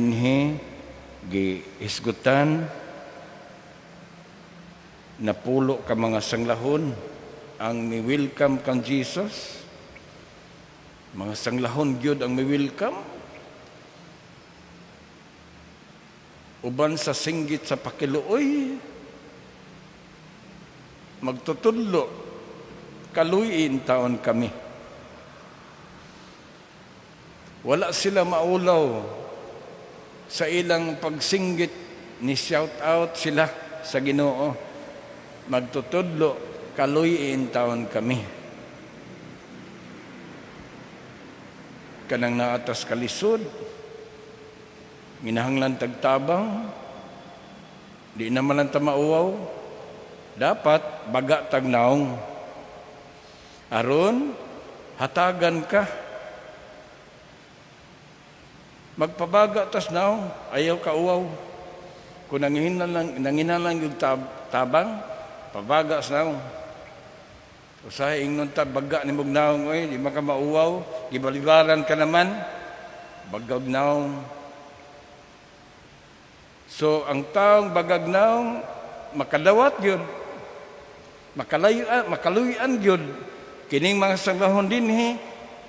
Dinhi gihisgutan napulo ka mga sanglahon ang mi-welcome kang Jesus. Mga sanglahon gyud ang mi-welcome. Uban sa singgit sa pakiluoy, magtutudlo, kaluyin taon kami. Wala sila maulaw sa ilang pagsinggit, ni shout out sila sa Ginoo. Magtutudlo, kaluyin taon kami. Kanang naatas kalisod, ginahanglan tagtabang, di naman lang ta mauwaw, dapat baga tagnaong. Aron, hatagan ka. Magpabaga tas naong, ayaw ka uwaw. Kung nanginahanglan yung tabang, pabaga sa naong. Usahay ingnon ta baga ni mong naong, oy, di man ka mauwaw, gibalibaran ka naman, bagag naong. So ang taong bagag naong makadawat yun, makalayuan, makaluyan yun. Kining mga sanglahon dinhi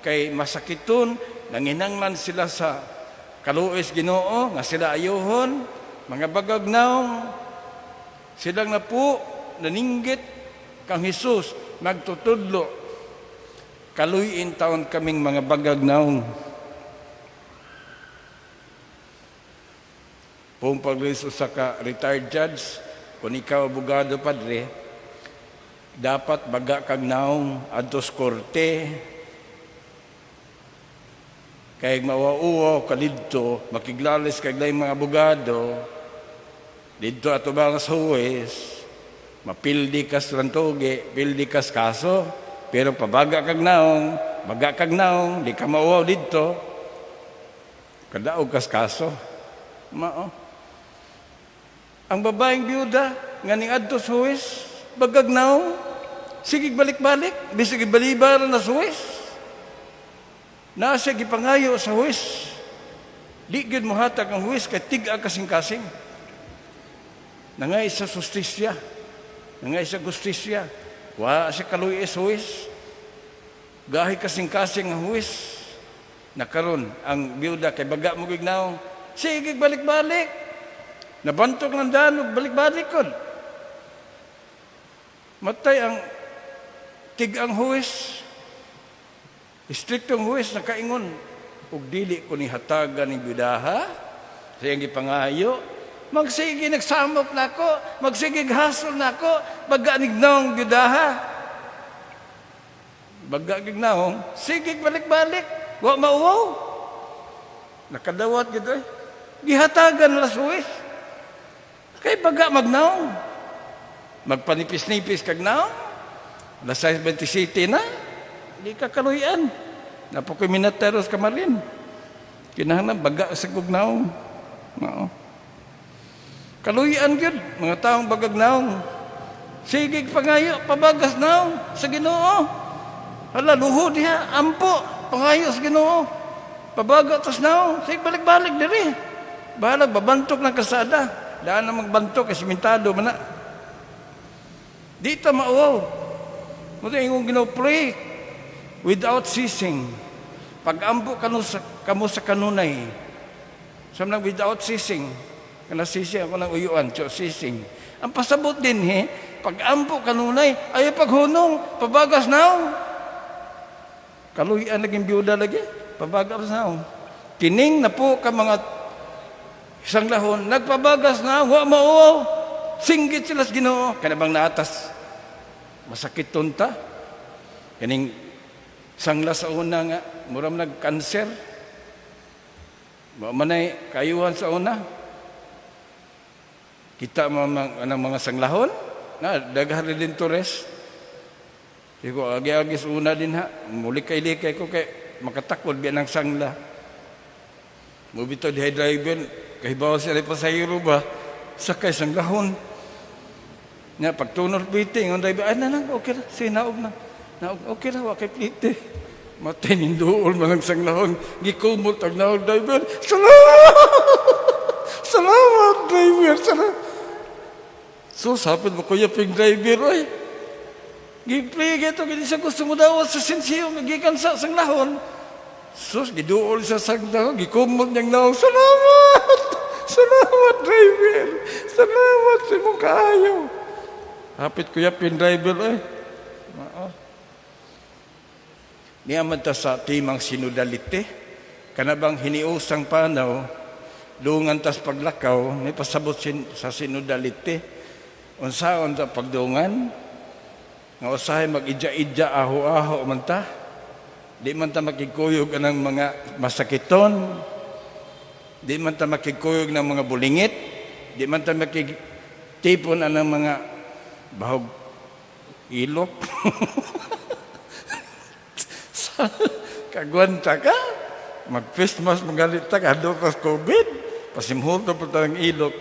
kay masakiton, nanginanglan sila sa kaluoy Ginoo nga sila ayuhon, mga bagag naong. Silang napo naninggit kang Hesus, magtutudlo, kaluyin taon kaming mga bagag naong. Kung paglis usa ka retired judge, kung ikaw abogado, padre, dapat baga kag naong adto sa korte. Kay mawauwaw ka didto, makiglalis kag laing mga abogado, didto atubang sa huwes, mapildi kas rantugi, pildi kas kaso, pero pabaga kag naong, baga kag naong, di ka mauwaw didto, kadaog kas kaso. Mao. Ang babaeng biyuda, nga ning adto sa huwes, bagag naong, sige balik-balik, bisag balibar na sa huwes. Naa siya gipangayo sa huwes. Di gyud mohatag ang huwes kay tig-a kasing-kasing. Nangay sa sustisya. Nangay sa gustisya. Wa siya kaluoy sa huwes. Gahi kasing-kasing ang huwes. Nakaron ang biyuda kay baga mo gignaw. Sige balik-balik. Nabantok ng daan, balik-balik kon. Matay ang tig-ang huwes. Istriktong huwes nakaingon, ug dili ko ni hatagan ni biyudaha sa iyang gipangayo, magsige nagsamok nako, magsige hasol nako, baga nignaong biyudaha. Baga gignaong, sige balik-balik, wa mauwaw. Nakadawat gid oy. Gihatagan la sa huwes. Kay baga magnaong. Magpanipis-nipis kag naong. Alas 6:27 na. Di ka kaluyan. Napokoy minateros kamarin. Kinahanglan baga sa gugnaong. Mao. Kaluyan gyud mga taong bagag naong. Sige pangayo, pabagas naong sa Ginoo. Hala luho diha, ampo, pangayo sa Ginoo. Pabaga tas naong, sige balik-balik diri. Bahalag babantok ng kasada. Daan na magbantok kay simentado man na. Di ta mauwaw. Mo ingon Ginoo, pray without ceasing. Pag-ampo kanu sa, kamo sa kanunay. Sa nang without ceasing. Kana ceasing ako ng uyuan, cho ceasing. Ang pasabot din he, pag-ampo kanunay, ay paghunong, pabagas naong. Kaluyan naging biyuda lagi, pabagas naong. Kining na po ka mga isang lahon, nagpabagas na, wa mauwaw. Singgit sila sa Ginoo. Kana bang naatas? Masakit tunta. Kaning sangla sa una nga, muram nag-cancer. Wa manay kayuhan sa una. Kita mo ang mga sanglahon, na daghan din tores. Sigo agi-agi sa una din ha. Muli kay likay ko kay makatakod biya ng sangla. Mubito dihay driver, kahibaw siya rin pasahero ba? Sakay sanglahon. Nga pagtunol plite, ang driver, ay na lang, okay ra, sige, naog na. Naog, okay ra, wa kay plite. Matay ninduol man ang sanglahon. Gikumot ang naog driver. Salamat! So, sapit mo kuya ping driver, oy. Gipli ito, gini siya gusto mo dawat sa sinsiyo, nga gikan sa sanglahon. Sus, giduol sa sanglahon, gikumot niyang naong, "Salamat! Salamat, driver! Salamat sa imong kaayo." Hapit kuya ping driver, oy. Mao. Niya man ta sa timang sinodalite, kanabang hiniusang panaw, dungan tas paglakaw, ni pasabot sa sinodalite, unsaon ta pagdungan, nga usahay mag-idya-idya, aho-aho man ta, di man ta makikuyog ang mga masakiton, di man ta makikuyog ng mga bulingit, di man ta makitipon ang mga bahog ilok. Kagwanta ka, mag-Christmas, magalit ta, kadto ka COVID, pasimhol pa tayong ilok.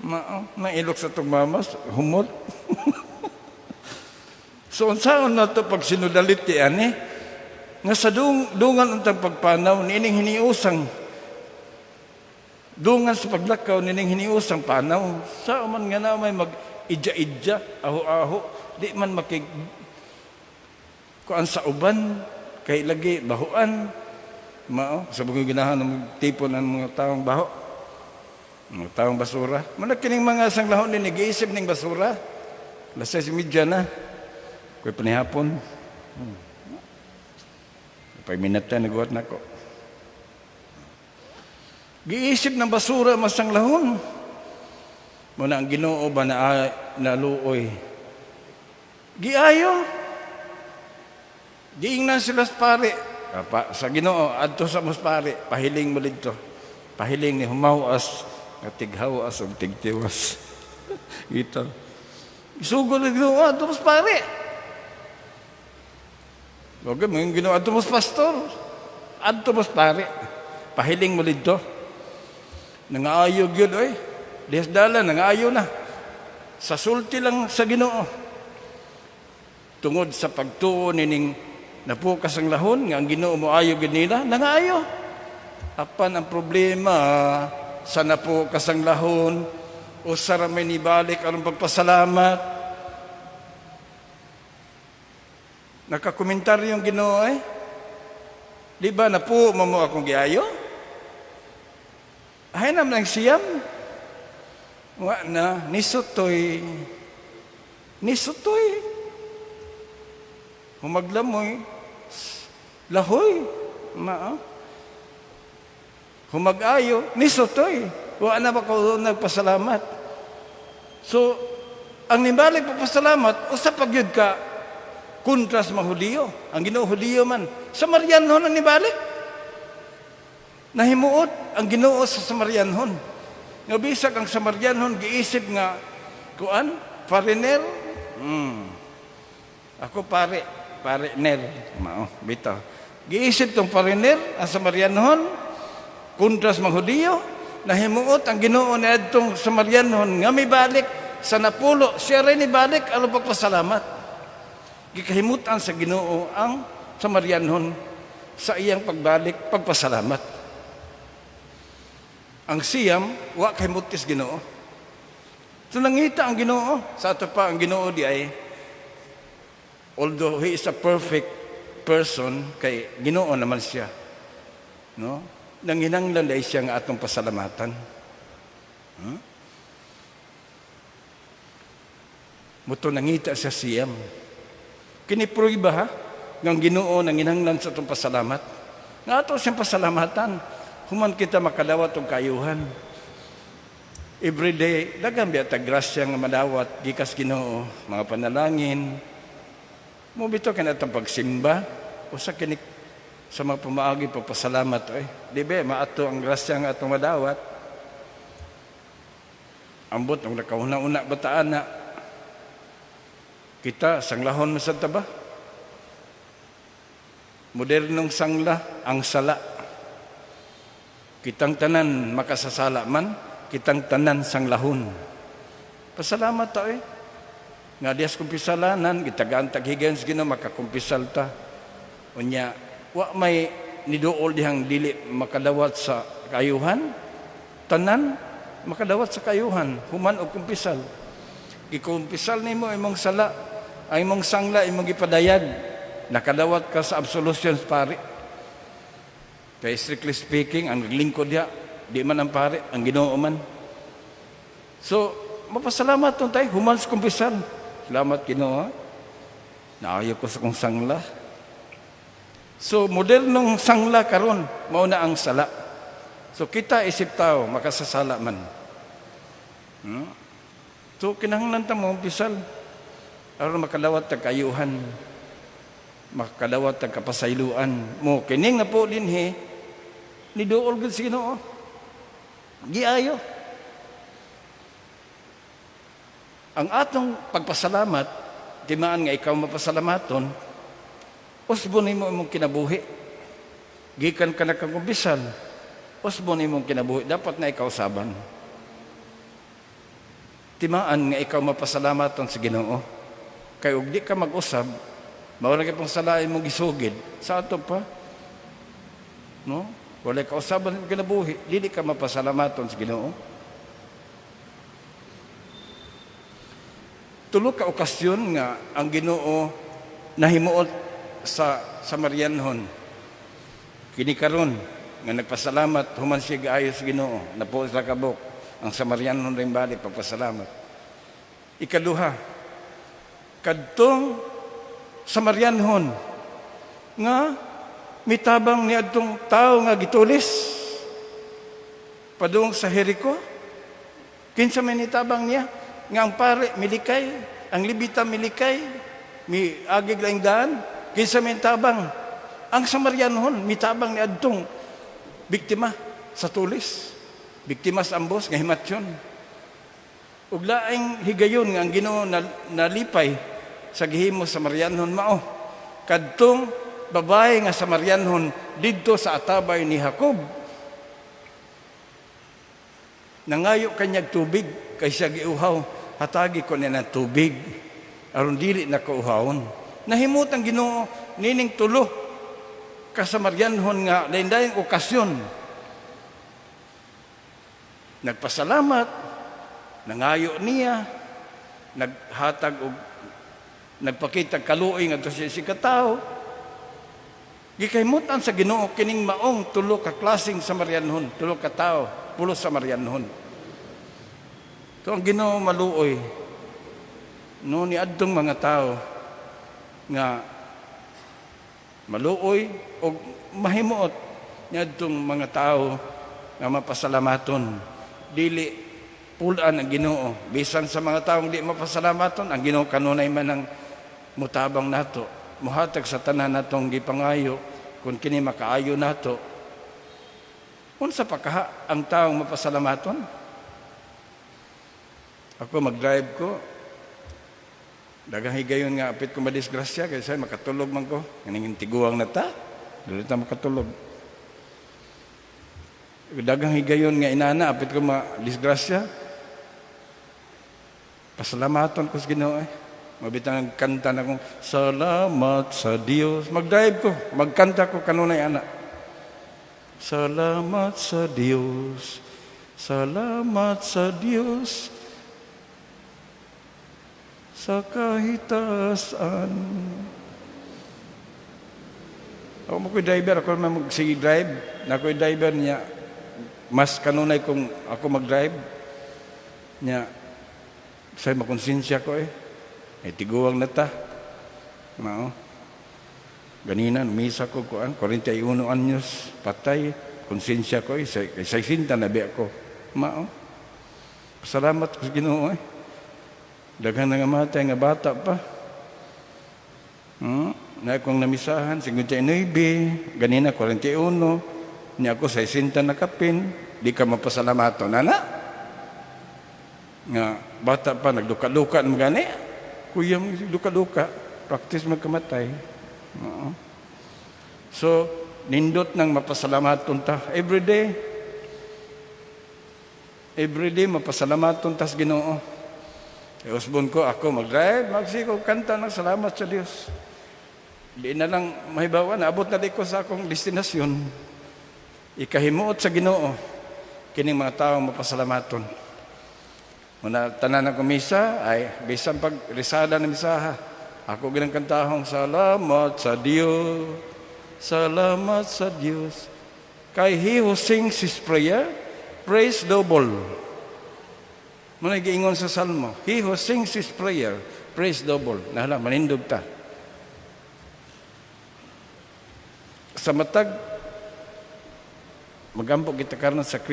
Mao, na ilok sa itong mamas, humot. So, unsaon na to pag sinodalite ani? Nga sa dungan untang pagpanaw, niining hiniusang dungan sa paglakaw, niining hiniusang panaw. Sa man nga na may mag idya-idya, aho-aho, di man makig kuan sa uban, kay lagi bahuan. Mao, sa mga ginahan ng tipon ng mga taong baho. Mga taong basura. Muna kining mga sanglahon ni nag-iisip ning basura. Alas 6:30 na. Kuy panihapon. Pag minata, naguhat na ko. Giisip ng basura masanglahon. Muna ang Ginoo ba na naluoy. Giayo. Giingnan sila sa pare. Pa, sa Ginoo adto sa mos pare, pahiling mo dito. Pahiling ni humawas nga tighawas ug tigtiwas. Ito. Isugod ang Ginoo adto mos pare. Wag mo yung Ginoo adto mos pastor. Adto mos pare. Pahiling mo dito. Nangaayo gyud oy. Dihas dala nangaayo na. Sa sulti lang sa Ginoo. Tungod sa pagtuo nining napukas ang lahon nga ang Ginoo mo ayo gid nila, nangaayo. Apan ang problema sa napukas ang lahon, usa ra may nibalik aron pagpasalamat. Nakakomentaryo ang Ginoo eh. Di ba napuo mo mo akong giayo? Ay naman ang siyam. Wa na, nisutoy. Nisutoy. Humaglamoy. Lahoy. Maa. Humag-ayo. Nisutoy. Wa na ba ko nagpasalamat? So, ang nibalik pagpasalamat, usa pa gyud ka kontra sa mga Hudiyo. Ang Ginoo Hudiyo man. Samarianhon ang nibalik. Nahimuot ang Ginoo sa Samarianhon. Nga bisag ang Samarianhon giisip nga kuan, foreigner. Ako pare, pare ner. Mao, bitaw. Giisip tong foreigner ang Samarianhon kontra sa mga Hudiyo. Nahimuot ang Ginoo niadtong Samarianhon nga mibalik sa napulo. Siya rin nibalik aron pagpasalamat. Gikahimutan sa Ginoo ang Samarianhon sa iyang pagbalik pagpasalamat. Ang siyam, wa kahimutis Ginoo. So nangita ang Ginoo. Sa ato pa ang Ginoo di ay, although he is a perfect person, kay Ginoo naman siya. No? Nanginanglan ay siya nga atong pasalamatan. Huh? Muto nangita siya siyam. Kini pruiba ha? Nga Ginoo nanginahanglan sa atong pasalamat. Nga ato siyang pasalamatan. Human kita makadawat og kayuhan. Every day, daghan biya ta grasya nga madawat gikas Ginoo, mga panalangin. Mo bitaw kini atong pagsimba usa kini sa mga pamaagi pagpasalamat oy. Di ba maato ang grasya nga atong madawat? Ambot ang nakauna-una bataan na kita sanglahon man sad ta ba? Modernong sangla ang sala. Kitang tanan makasasala man, kitang tanan sanglahon. Pasalamat ta eh. Nga dias kumpisalanan, gitagaan taghigayon sa Ginoo makakumpisal ta. Unya, wa may niduol dihang dili makadawat sa kayuhan. Tanan makadawat sa kayuhan, human og kumpisal. Gikumpisal nimo imong sala, ang imong sangla imong gipadayag, nakadawat ka sa absolution sa pari. Kay strictly speaking, ang naglingkod diha, di man ang pari, ang Ginoo man. So, mapasalamat tong tayo, human sa kumpisal. Salamat, Ginoo. Naayo ko sa kong sangla. So, modernong sangla karon, mao na ang sala. So, kita isip tao, makasasala man. So, kinahanglan ta mo umpisal aron makadawat tag kaayuhan, makadawat tag kapasayloan. Mo kining na po dinhi, niduol gud sa Ginoo. Giayo. Ang atong pagpasalamat, timaan nga ikaw mapasalamaton, usbon nimo imong kinabuhi. Gikan ka nakakumpisal, usbon imong kinabuhi. Dapat na ikaw saban. Timaan nga ikaw mapasalamaton sa Ginoo. Kay og di ka mag-usab, mao ra gyud pong sala imong gisugid sa ato pa. No? Wala ka usaban imong kinabuhi, dili ka mapasalamaton sa Ginoo. Tulo ka okasyon nga ang Ginoo nahimuot sa Samarianhon. Kini karon nga nagpasalamat human siya gaayo sa Ginoo, napuo sa kabok ang Samarianhon rin balik pagpasalamat. Ikaduha, kadtong Samarianhon nga mitabang ni adtong tawo nga gitulis padung sa Jericho. Kinsa may nitabang niya? Nga ang pare milikay, ang Levita milikay, miagig laing daan. Kinsa may tabang? Ang Samarianhon mitabang ni adtong biktima sa tulis. Biktima sa ambos nga himatyon. Ug laing higayon nga ang Ginoo nalipay sa gihimo sa Samarianhon mao kadtong babae nga Samarianhon didto sa atabay ni Jacob. Nangayo kanyag tubig kay siya giuhaw, hatagi ko niya ng tubig aron dili na kauhawon. Nahimot ang Ginoo nining tulo ka Samarianhon nga lain-laing okasyon. Nagpasalamat, nangayo niya, naghatag og nagpakita kaluoy ngadto sa isig ka tawo. Gikahimutan sa Ginoo kining maong tulo ka klaseng Samarianhon, tulo ka tawo, pulos Samarianhon. So ang Ginoo maluoy no ni adtong mga tawo nga maluoy o mahimuot niadtong mga tawo nga mapasalamaton. Dili pulan ang Ginoo. Bisan sa mga taong di mapasalamaton, ang Ginoo kanunay man ang mutabang nato, muhatag sa tanan natong gipangayo kung kini makaayo nato. Unsa pa kaha ang taong mapasalamaton? Ako mag-drive ko, daghang higayon nga apit ko madisgrasya kay say makatulog man ko. Nganing tiguang na ta, dili ta makatulog. Daghang higayon nga inana apit ko madisgrasya. Pasalamaton ko sa Ginoo eh. Mabitang kanta na kong salamat sa Dios. Mag-drive ko, magkanta ko kanunay ana. Salamat sa Dios. Salamat sa Dios sa kahitasan. Ako mo ko'y driver, ako naman magsige drive. Na ako'y driver niya, mas kanunay kung ako mag-drive. Niya, say makonsensya ko eh. Eh, tiguang na ta. Mao. Ganina, misa ko kuan, 41 anyos, patay. Konsensya ko eh, say, say sinta na biya ko. Mao. Salamat ko sa Ginoo eh. Daghan na nga matay nga bata pa. Na akong namisahan, 59, ganina 41, niya ako sa 60 na kapin, di ka mapasalamato. Nana? Nga bata pa, nagduka-duka naman gani. Kuya, duka-duka, practice magkamatay. Oo. So, nindot nang mapasalamaton ta every day. Every day mapasalamaton ta sa Ginoo. E usbon ko ako mag-drive, magsiko kanta ng salamat sa Dios. Di na lang mahibawan, naabot na di ko sa akong destinasyon. Ikahimuot sa Ginoo kining mga tawo mapasalamaton. Muna tanan ng misa ay bisan pag risada ng misaha. Ako ginang kantahong "Salamat sa Dios. Salamat sa Dios." Kay he who sings his prayer prays double. Muna giingon sa Salmo, he who sings his prayer prays double. Nahala, manindog ta. Sa matag magampo kita karon sa